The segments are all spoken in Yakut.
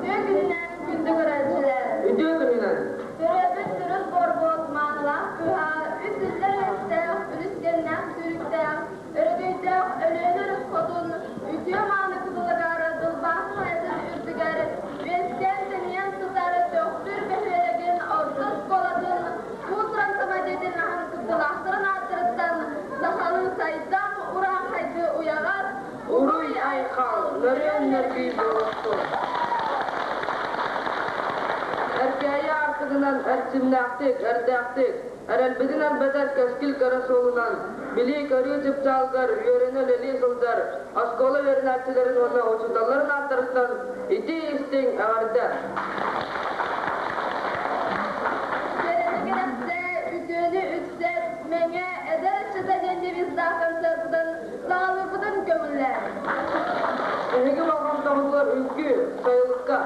Үтүө күнүнэн күндү көрөөччүлэр! Үтүө күнүнэн! Төрөөбүт төрүт буорбут маанылаах кыыһа, үс үллэр үөстээх, үлүскэннээх сүүрүктээх, өрөгөйдөөх Өлүөнэ өрүс хотун үтүө-мааны кытылыгар дылбаахы хайатын үрдүгэр үөскээн-тэнийэн сытар Төхтүр бөһүөлэгин орто оскуолатын уус-уран самодеятельноһын кыттыылаахтарын ааттарыттан сахалыы сайдам урааҥхайдыы уйаҕас Уруй-айхал, нөрүөн-нөргүй буолуохтун! Эркээйи аартыгынан эрчимнээхтик, эрдээхтик, эрэлбитин элбэтэр кэскил кэрэ суолунан, билии-көрүү чыпчаалыгар үөрэнэ-үлэлии сылдьар оскуола үөрэнээччилэрин уонна учууталларын ааттарыттан итии-истиҥ эҕэрдэ! Кэрэни кэрэхсээ, үтүөнү үксэт, Мэҥэ эдэр ыччата диэн девиздаах концерпытын саҕалыырбытын көҥүллээн. Эһиги болҕомтоҕутугар үҥкүү, сайылыкка!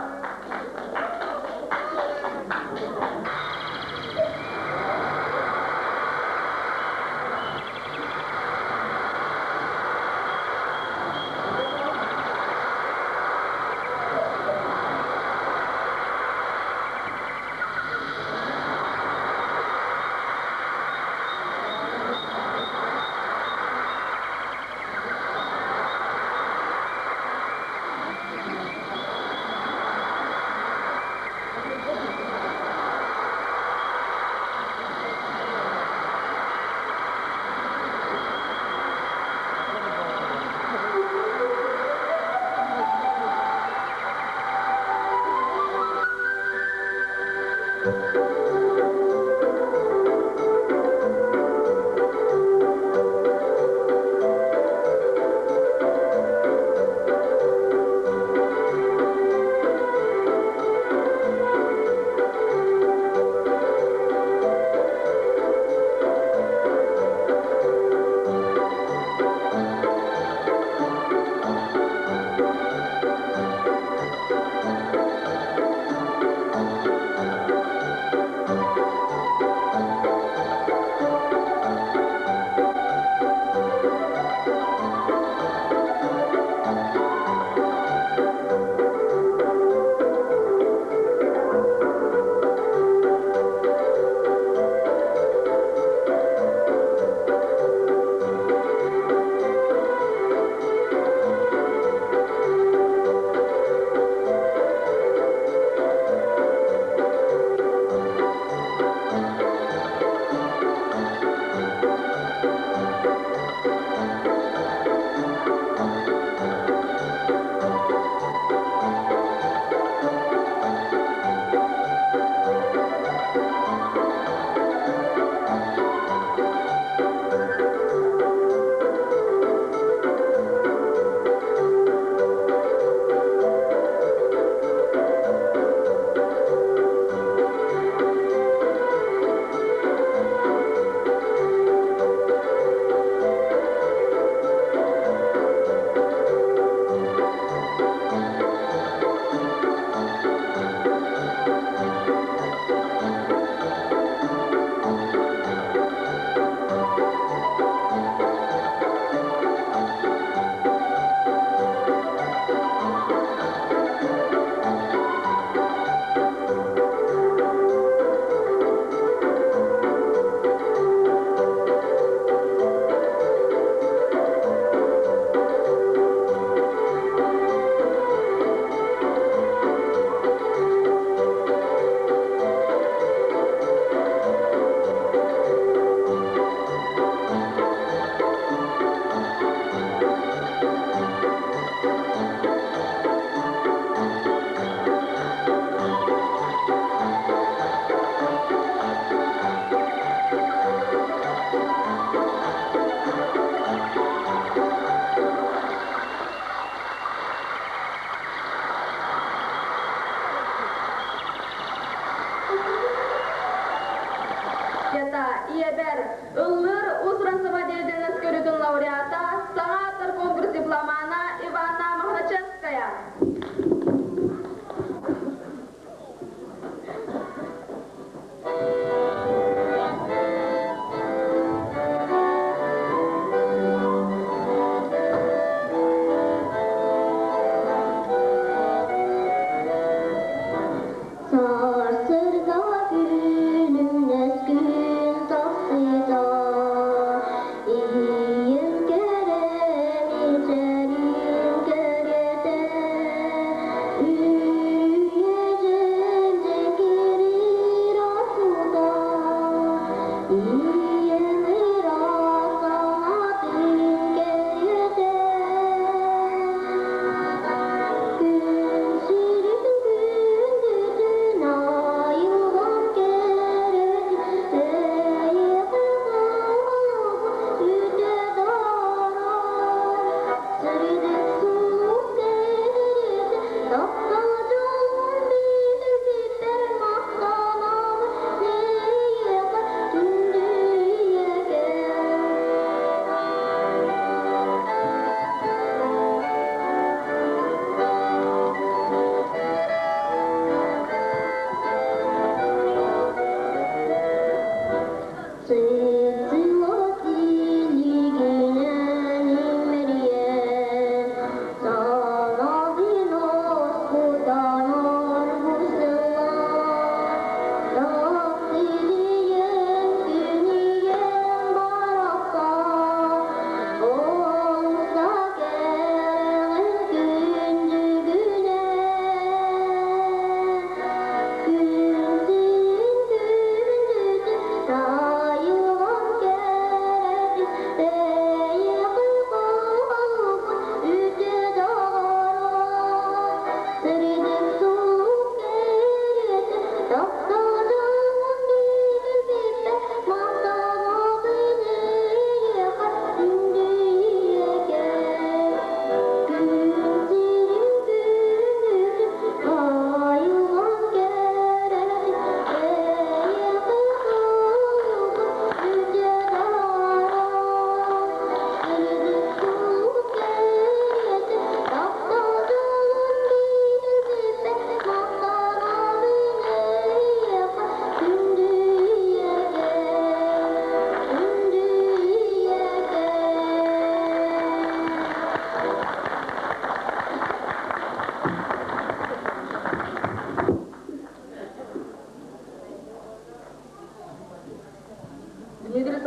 Ята, ийэбэр, ыллыыр уус-уран самодеятельность көрүүтүн лауреата, саҥа ааттар конкурс дипломана Иванна Мохначевская.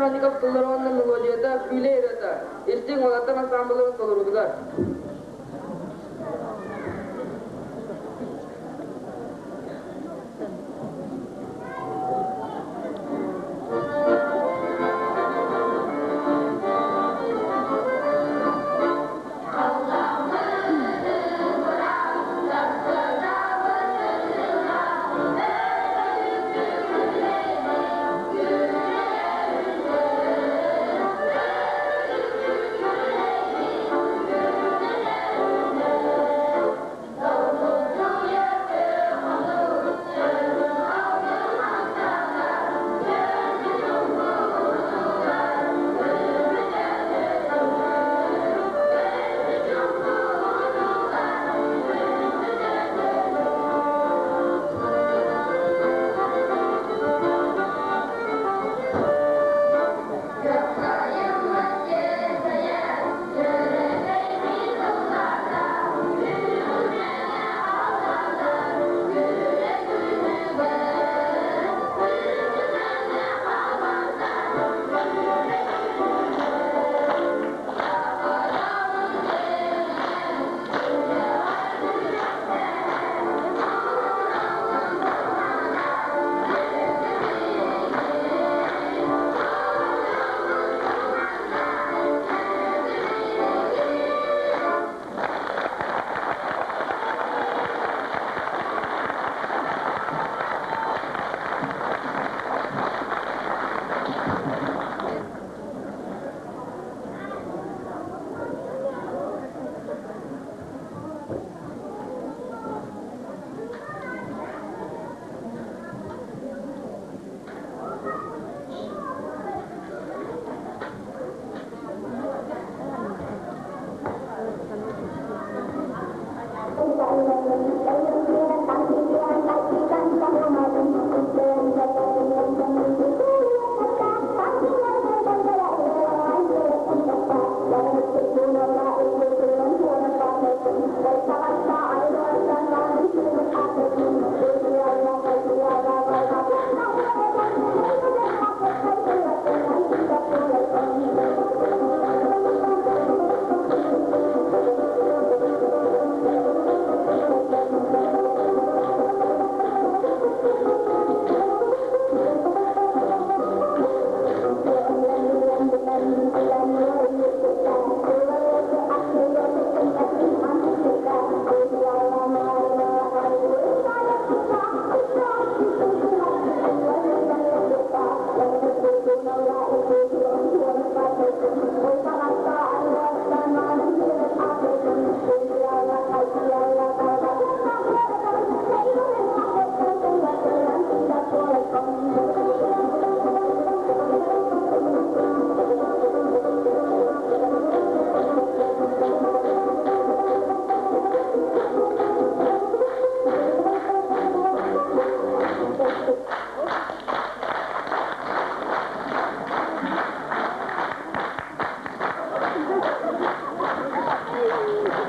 Санников тыллара уонна мелодията Күүлэй ырыата истиҥ уолаттар ансаамбылларын толоруутугар.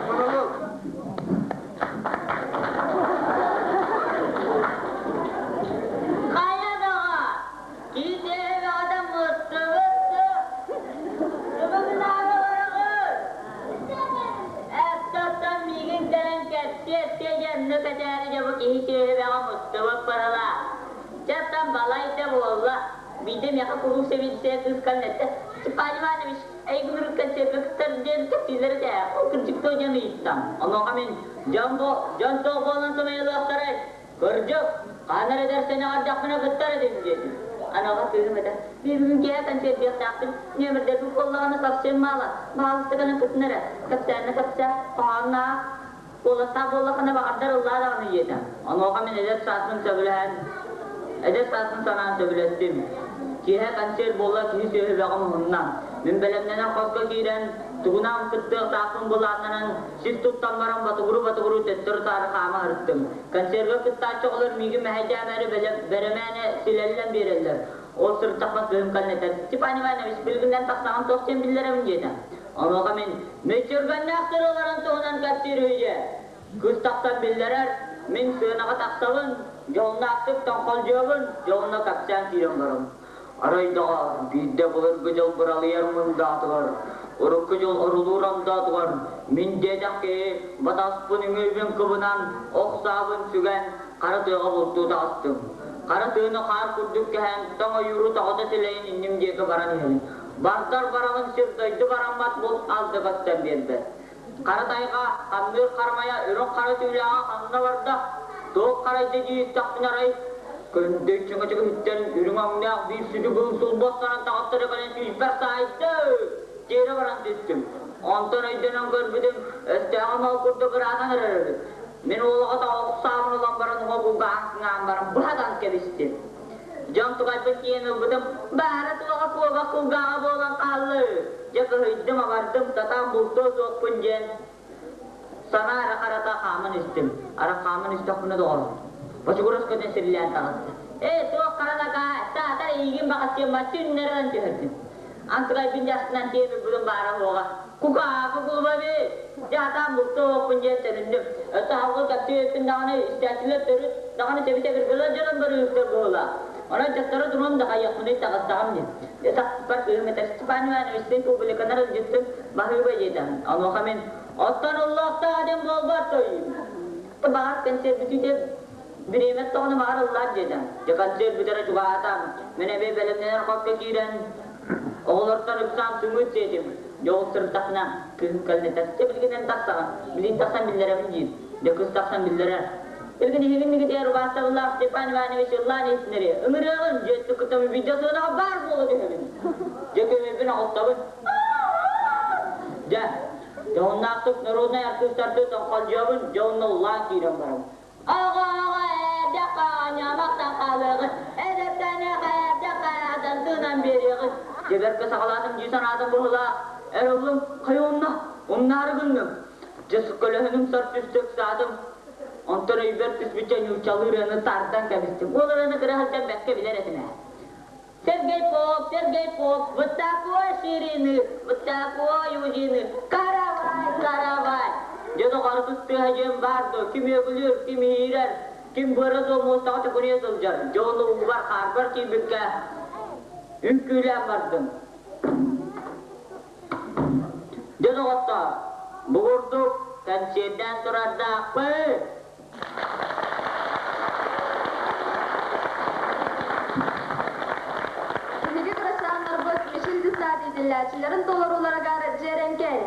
Монолог. Хайа доҕоор, киитээбэҕитэ мустубут дуо? Тугу гынаары олороҕут? Эптоттон миигин кэлэн кэпсиэ-эпсиэ дьэ онно кэтээри дьэ бу киһи сүөһүбэҕэ мустубут быһылаах. Чэ оттон балайда буолла. Биирдэ миэхэ кулууп сэбиэдиссэйэ кыыс кэллэттэ. Степан Иванович, эйигин урут концерка кыттар диэн кэпсииллэр этэ. Ол кырдьык дуо диэн ыйыттам. Онуоха мин дьон бу дьон туох буолан сымыйалыахтарай? Кырдьык, хаһан эрэ эдэр сэнэҕэрдэхпинэ кыттар этим диэтим. Аныаха кыыһым этэ, бүгүн киэһэ концерт диэхтээхпин, нүөмэрдэрбин буоллаҕына совсем мало, баһаалыста кэлэн кыттын эрэ, кэпсээннэ кэпсээ, хоһоонноох, куоластаах буоллаххына баҕардар ыллаа даҕаны диэтэ. Онуоха мин эдэр сааспын сөбүлэһэн, эдэр сааспын санаан сөбүлэстим. Киэһэ концерт буолла киһи сүөһү бөҕө муһунна. Мин бэлэмнэнэн хоско киирэн, тугунан кыттыахтаахпын былааннанан, сис туттан баран ботугуру-ботугуру төттөрү-таары хаама сырыттым. Концерга кыттааччы оҕолор миигин мэһэйдээмээри бэрэмээнэ силэллэн биэрэллэр. Ол сырыттахпын кыһым кэллэтэр, «Степан Иванович, билигиннэн тахсаҕын туох диэн биллэрэбин?» диэтэ. Онуоха мин мүччүргэннээх сырыыларын туһунан кэпсиир үһү Кыс тахсан биллэрэр, мин сыанаҕа тахсабын, дьоһуннаахтык тоҥхолдьуобун, дьоһунна кэпсээн киирэн барабын. Арай доҕоор, биирдэ былыргы дьыл быралыйар мындаатыгар, урукку дьыл орулуур омдоотугар мин диэтэх киһи батаспын үҥүүбүн кыбынан, ох саабын сүгэн, хара тыаҕа бултуу таҕыстым. Хара тыаны хаар курдук кэһэн, тоҥ ойууру тоҕута силэйэн инним диэки баран иһэбин. Бардар барабын сир-дойду бараммат булт алда көстөн биэрбэт. Хара тайҕа, хамныыр харамайа үрүҥ хара түүлээҕэ ханна барда? Туох харайда дии истэхпинэ арай, көндө чөҥөчөк иһиттэн үрүҥ өҥнөөх биир сүдү кыыл сулбуостанан таҕыстара кэлэн сүүспэр саайда! Тиэрэ баран түстүм. Онтон өйдөнөн көрбүтүм, өстөөҕүм ол курдук ыраатан эрэр эбит. Мин уолаҕа ох саабын ылан баран уҥа кулгааҕын кыҥаан баран быһатан кэбистим. Дьон тугайбын тиийэн ылбытым, баара суоҕа куобах кулгааҕа буолан хаалла. Дьэ кыһыйдым, абардым, сатаан бултуо суохпун диэн санаа эрэ харата хааман истим. Ара хааман истэхпинэ доҕор, бочугурас көтөн сирилээн таҕыста. Ээ, туох хара накаа, саатар эйигин баҕастыаммат түннэрэн түһэрдим. Антыгайбын дьастынан тиэм ылбытым баара суоҕа. Кукаакы кулуба эбит. Дьэ атаан бултуо уоппун диэн төнүннүм. Өссө алгы кэпсии өттүн даҕаны истээччилэр төрүт даҕаны сэби-сэбиргэлэр дьонун барыыһыктар быһыылаах. Онон дьахтары туран да хайыахпыный таҕыстаҕым дии. Дьэ сахпар кыыһым этэр Степан Ивановичтыын публиканар илдьиттин баһыыба диэтэ. Онуоха мин оттон ыллыахтаах этим буолбат той. Баҕар кэнсиэр бүтүүтэ бириэмэ тоҕону баҕар ыллаар диэтэ. Дьэ концерт бүтэрэ чугаһаата. Мин эбиэ бэлэмнэнэр хоско киирэн оҕолортон ыксаан сымыыт сиэтим. Дьэ ол сырыттахпына кыыһым кэлэн этэр, чэ билигин эн тахсаҕын, билигин тахсан биллэрэбин диир. Дьэ кыыс тахсан биллэрэр. Билигин иһигин мигитигэр убаастабыллаах Степан Иванович ыллаан иһитинэри ыҥырыаҕын, дьиэттик кытта видео сыанаҕа баар буола түһэбин. Дьэ көмөбүн оҕустабын. Дьэ, дьоһуннаахтык народнай артыыстарды тоҥхолдьуйабын, дьэ онно ыллаан киирэн барабын. Оҕо-оҕо эрдэххэ оонньоомохтон хаалыаҕын, эдэрдэнэх эрдэххэ атан тыынан биэриэҕин. Дьэ бэркэ саҕалаатым дии санаатым быһыылаах. Эр ыллым, хайа умна, умнаары гынным. Дьэ көлөһүнүм сар түстэ ыксаатым. Онтон өйбөр түспүччэ нууччалыы ырыаны тардан кэбистим. Ол ырыаны кыра сылдьан бэркэ билэр этим ээ. Сергей Поп, Сергей Поп, вот такой ширины, вот такой узины, каравай, каравай. Дьэ доҕорбут тыаһа диэн баар дуо, ким үөгүлүүр, ким иһиирэр, ким быара суох муостаҕа төкүнүйэ сылдьар. Дьэ ону угубар хаарбар киирбиккэ үҥкүүлээн бардым. Дьэ доҕоттоор, бу курдук кэнсиэрдээн турардаахпыт. Биһиги кырачааннарбыт Мичил десант иитиллээччилэрин толорууларыгар дьиэрэҥкэй.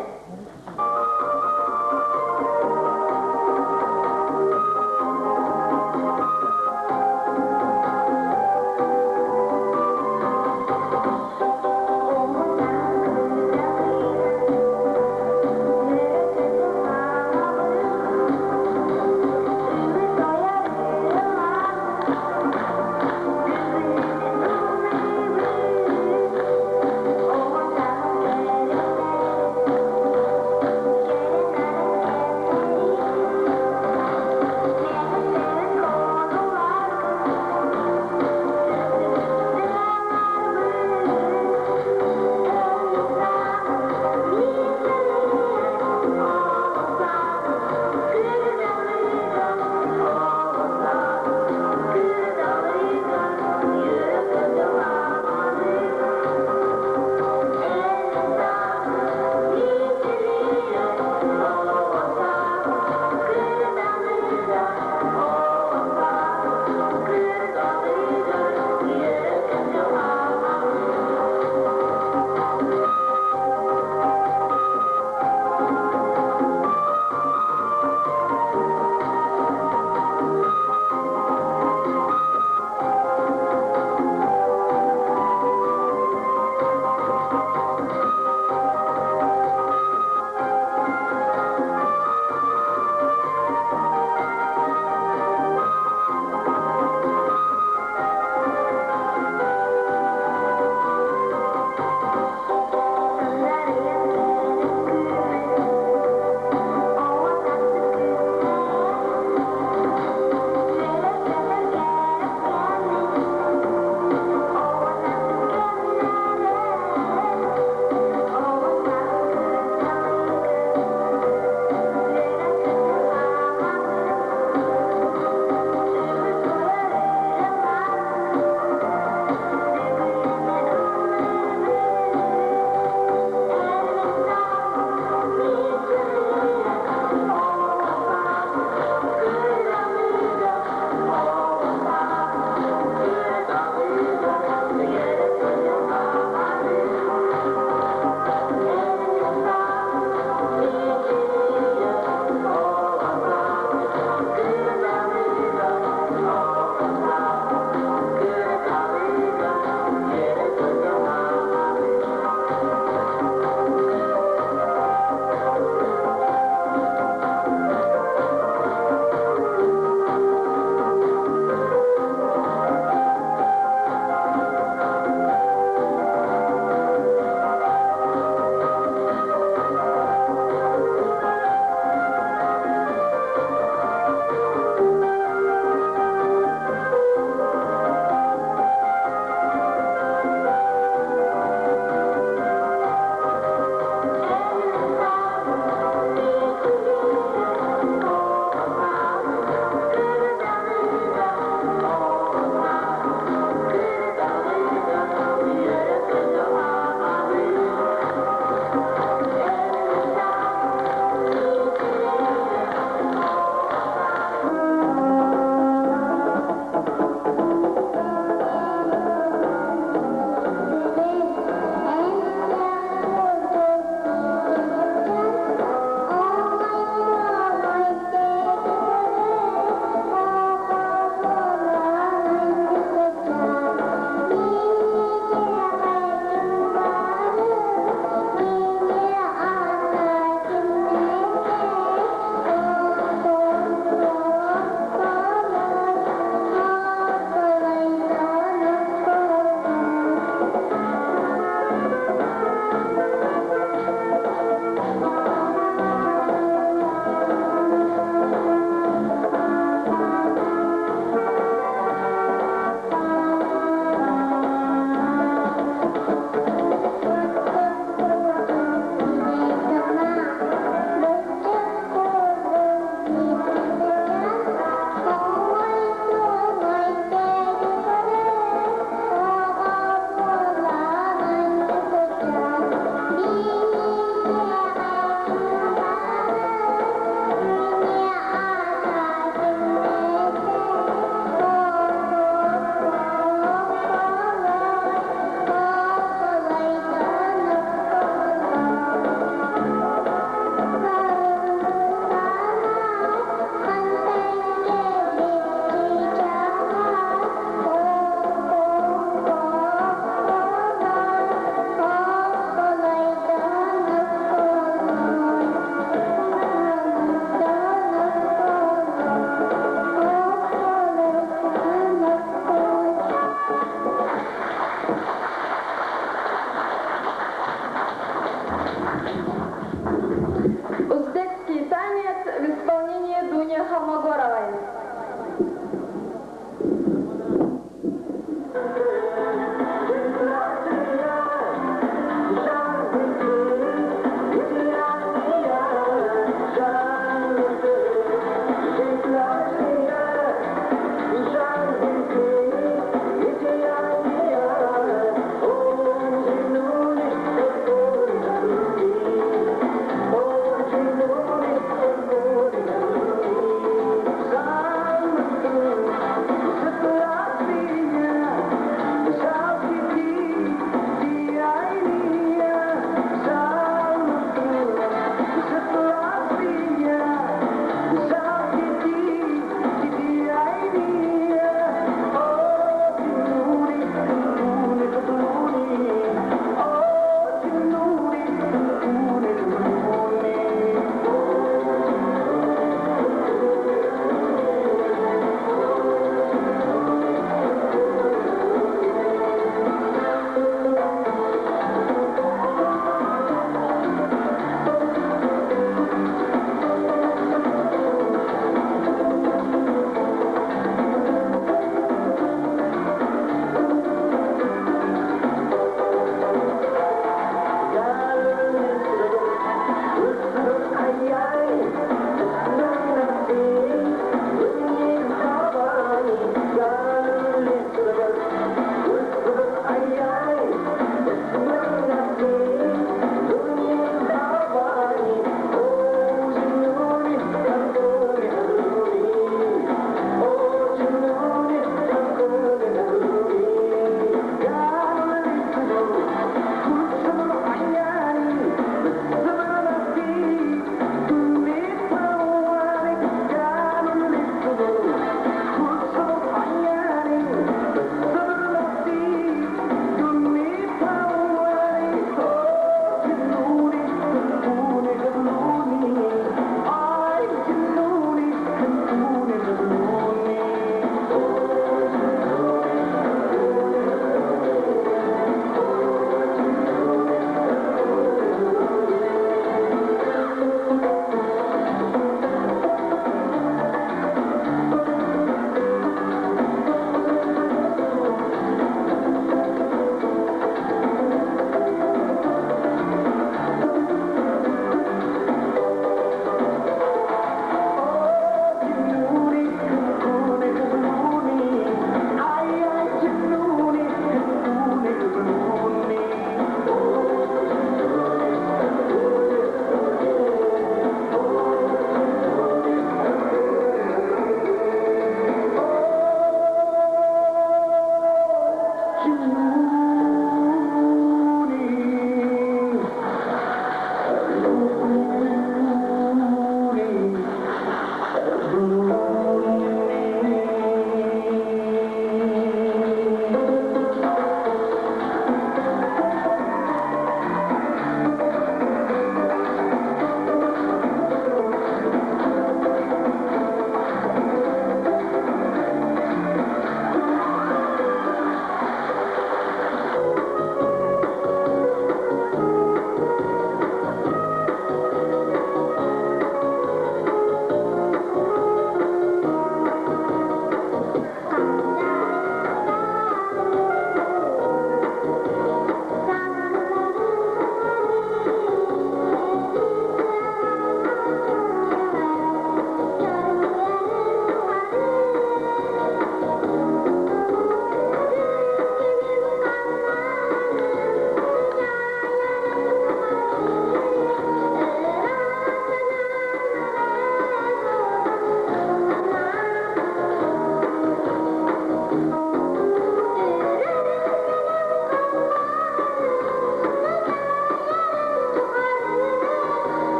Холмогоровой.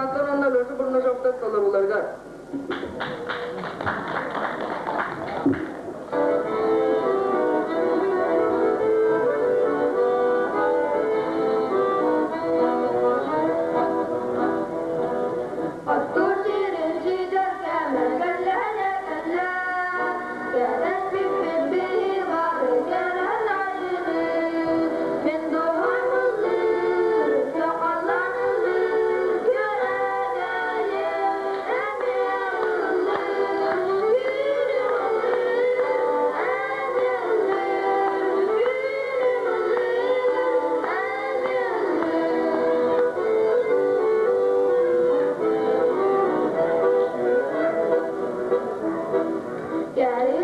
Степановтар уонна Леша Бурнашовтар толорууларыгар. Оттуур сирин ситэр кэмэ кэллэ кэллэ, кэтэспиппит биһи бары кэлэн айыны. Мин дууһам ыллыыр, сахалан ыллыыр, күөрэгэйим эмиэ ыллыыр, күнүм ыллыыр, эмиэ ыллыыр, күнүм ыллыыр, эмиэ ыллыыр.